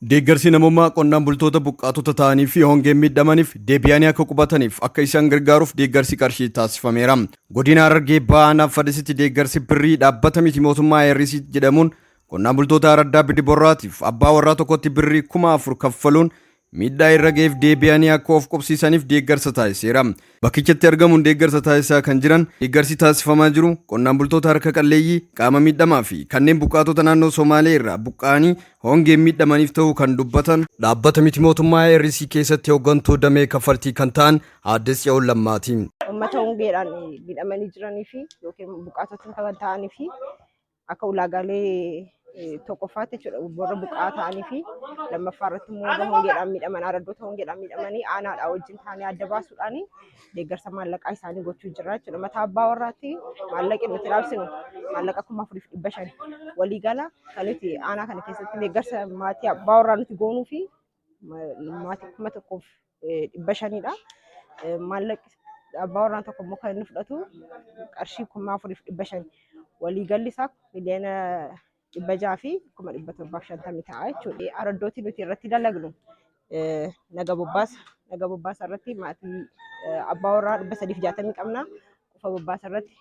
Deeggarsi namummaa qonnaan bultoota buqqaatota ta'anii fi hongeen miidhamaniif deebi'anii akka qubataniif akka isaan gargaaruuf deeggarsi qarshii taasifameera. Godina Harargee Bahaa Aanaa Fadisitti deeggarsi birrii dhaabbata miti mootummaa IRC jedhamuun qonnaan bultoota Araddaa Bidiborraatiif abbaa warraa tokkotti birrii 4000 kaffaluun miidhaa irra ga'eef deebi'anii akka of qubsiisaniif deeggarsa taasiseera. Bakkichatti argamuun deeggarsa taasisaa kan jiran deeggarsi taasifamaa jiru qonnaan bultoota harka qalleeyyii, qaama miidhamaa fi kanneen buqqaatota naannoo Somaalee irraa buqqa'anii hongeen miidhamaniif ta'uu kan dubbatan dhaabbata miti mootummaa IRC keessatti hooggantuu damee kaffaltii kan ta'an Aadde Tsiyoon Lammaati. Uummata hongeedhaan miidhamanii jiranii fi yookiin buqqaatota kan ta'anii fi akka ulaagaalee tokkoffaatti jechuudha, warra buqqa'aa ta'anii fi lammaffaa irratti immoo warra hongeedhaan miidhaman, araddoota hongeedhaan miidhamanii aanaadhaa wajjin ta'anii adda baasuudhaan deeggarsa maallaqaa isaanii gochuu jira jechuudha. Mataa abbaa warraatti maallaqi nuti raabsinu maallaqa 4500. Waliigala kan nuti aanaa kana keessatti deeggarsa maatii abbaa warraa nuti goonuu fi maatii 1500dha. Maallaqi abbaa warraan tokko immoo kan inni fudhatu qarshii 4500. Waliigalli isaa 600,750,000 ta'a jechuudha. Araddooti nuti irratti dalagnu Naga Bobbaasa. Naga Bobbaasa irratti maatii abbaa warraa 360 qabna. Qufa Bobbaasa irratti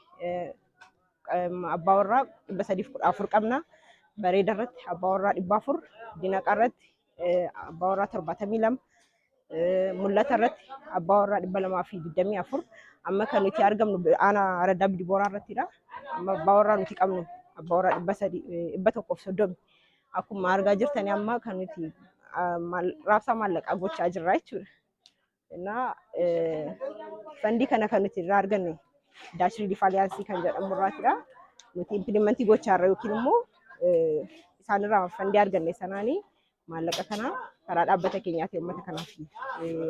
abbaa warraa 314 qabna. Bareeda irratti abbaa warraa 400, Dinaqa irratti abbaa warraa 72, Mul'ata irratti abbaa warraa 224. Amma kan nuti argamnu aanaa Araddaa Bidibooraa irrattidha. Amma abbaa warraa nuti qabnu abbaa warraa 130. Akkuma argaa jirtani amma kan nuti raabsaa maallaqaa gochaa jirra jechuudha. Innaa fandii kana kan nuti irraa arganne Daash Riiliif Aliyaansii kan jedhamu irraatidha. Nuti impilimentii gochaa irra yookiin immoo isaanirraa fandii arganne sanaanii maallaqa kana karaa dhaabbata keenyaatiin uummata kanaaf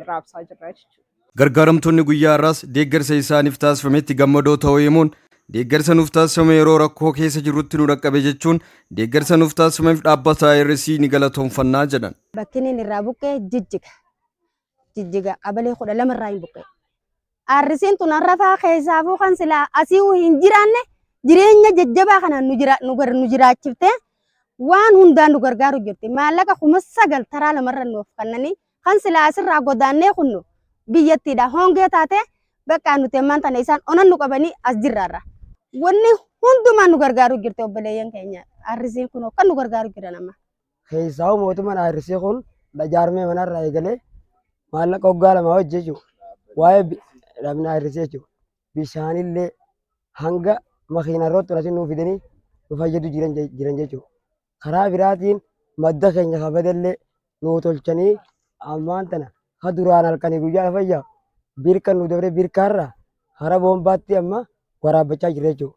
raabsaa jirra jechuudha. Gargaaramtoonni guyyaa har'aas deeggarsa isaaniif taasifametti gammadoo ta'uu himuun, deeggarsa nuuf taasifame yeroo rakkoo keessa jirrutti nu dhaqqabe jechuun deeggarsa nuuf taasifameef dhaabbata IRC ni galatoomfannaa jedhan. Bakki inni irraa buqqee Jijjiga. Jijjiga qabalee 12 irraa hin buqqee. Aarrisiin tun har'a faa keessaafuu kan silaa asii hin jiraanne jireenya jajjabaa kanaan nu jira nu gar nu jiraachiftee waan hundaan nu gargaaru jirti. Maallaqa 9000 taraa lamarra nuuf kennanii kan silaa asirraa godaannee kunnu biyyattiidha. Hongee taatee bakka nuti ammaan tana isaan onan nu qabanii as jirraarra. Wanni hundumaan nu gargaaru jirti obboleeyyan keenya. Aarrisiin kun kan nu gargaaru jiran amma. Keessaa'u mootummaan IRC kun jaarmee manarraa eegalee maallaqa waggaa lamaa hojii jechuudha. Waa'ee dhabna IRC jechuudha. Bishaanillee hanga makiinaa irratti asii nuu fidanii nu fayyadu jiran jechuudha. Karaa biraatiin madda keenya kabadallee nuu tolchanii ammaan tana ka duraan halkanii guyyaa lafa yaa'u birka nu dabre birkaarraa hara boombaatti amma waraabbachaa jirra jechuudha.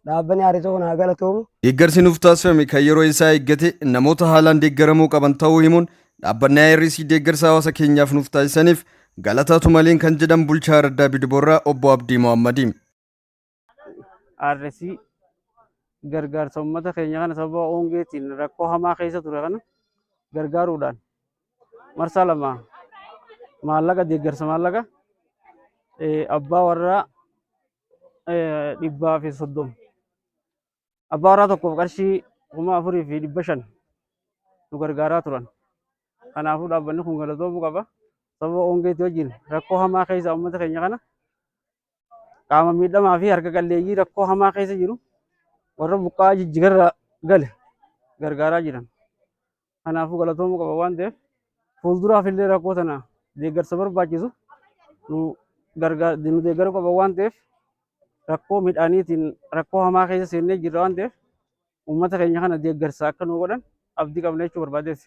Dhaabbanni Haarisoo kun haa galatoomu. Deeggarsi nuuf taasifame kan yeroo isaa eeggate namoota haalaan deeggaramuu qaban ta'uu himuun, dhaabbanni IRC deeggarsa hawaasa keenyaaf nuuf taasisaniif galataatu maleen kan jedhan bulchaa Araddaa Bidiborraa obbo Abdii Mohammadi. RC gargaarsa uummata keenya kana sababa hongeetiin rakkoo hamaa keessa ture kana gargaaruudhaan marsaa lama maallaqa deeggarsa maallaqa abbaa warraa 130, abbaa warraa tokkoof qarshii 4500 nu gargaaraa turan. Kanaafuu dhaabbanni kun galatoomuu qaba. Sababa hongeetii wajjin rakkoo hamaa keessa uummata keenya kana qaama miidhamaa fi harka qalleeyyii rakkoo hamaa keessa jiru warra buqqaa Jijjigarraa gale gargaaraa jiran. Kanaafuu galatoomuu qaba waan ta'eef, fuulduraaf illee rakkoo tana deeggarsa barbaachisu nu gargaar nu deeggaruu qaba waan ta'eef, rakkoo midhaaniitiin rakkoo hamaa keessa seennee jirra waan ta'eef, uummata keenya kana deeggarsa akka nu godhan abdii qabna jechuu barbaadeeti.